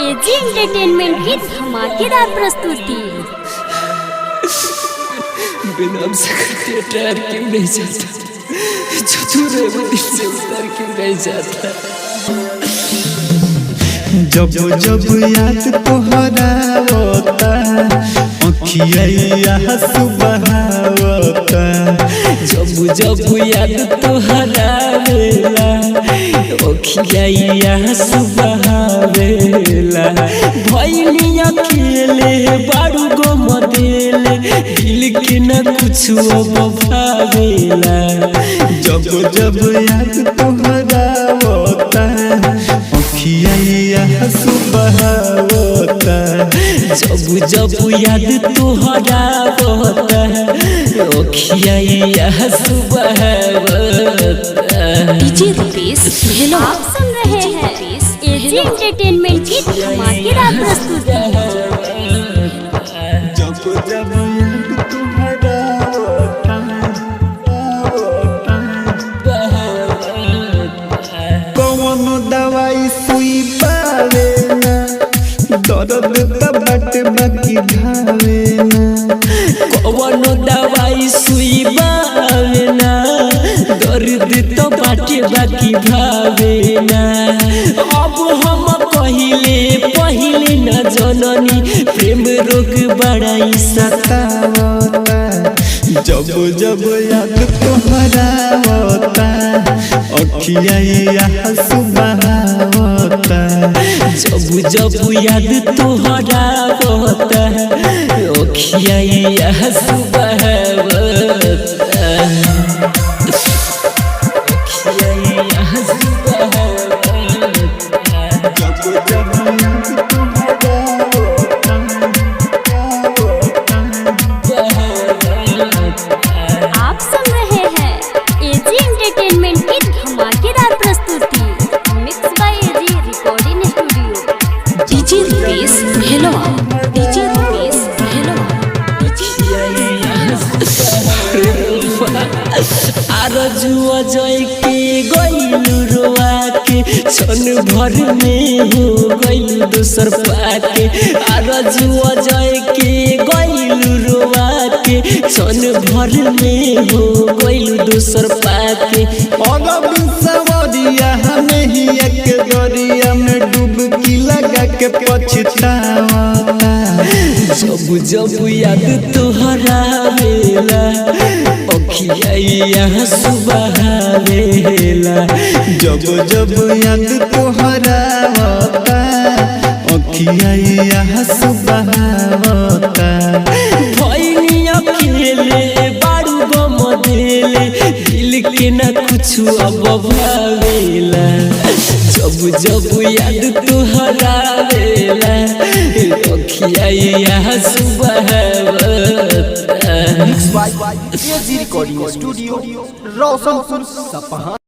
AG entertainment की धमाकेदार प्रस्तुति। बिना से डर क्यों नहीं जाता, जो तू रहे वो दिल से उतर क्यों नहीं जाता। जब जब याद तोहरावता अखिया सुबहावता। जब जब याद तोहरावेला अखिया सुबहावेला। भइली अकेले बारू गो मदेले, दिल के न कुछ अब भावेला। जब जब याद तोहरावता अखिया सुबहावता। जब जब याद तोहरावता अखिया सुबहावता। डीजे रुपेश हेलो, आप सुन रहे हैं एजी एंटरटेनमेंट की धमाकेदार प्रस्तुति। जब जब याद तोहरावता कौनो दवाई सुई पावे ना, दर्द त बाटे बाकी घावे ना। कवनो दवाई सुई बावे ना, दर्द तो बाटे बाकी भावे ना। अब हम कहिले पहिले न जननी, प्रेम रोग बड़ाई सतावता। जब जब याद तोहरावता अखिया सुबहावता। जब जब याद तोहरावता अखिया सुबहावता। अखिया सुबहावता। जब जब याद तोहरावता आप सुन रहे हैं एजी एंटरटेनमेंट की धमाकेदार प्रस्तुति। Mix by AG recording studio. DJ Rupesh hello, DJ Rupesh hello, DJ आरजुआ जय के गइलु रोआ के, क्षण भर में हो गइलु दोसर पाके। आरजुआ जय के गइलु रोआ के, क्षण भर में हो गइलु दोसर पाके। अरब सवरिया हमें ही एक दरिया में डुबकी लगा के पछतावता। जब जब याद तोहरावेला अखिया सुबहावेला। जब जब याद तोहरावता अखिया सुबहावता। भइनी अकेले बारू गम देले, दिल के न कुछ अब भावेला। जब जब याद तोहरावेला अखिया सुबहावता। Mix by AG recording studio Roshanpur Sapaha.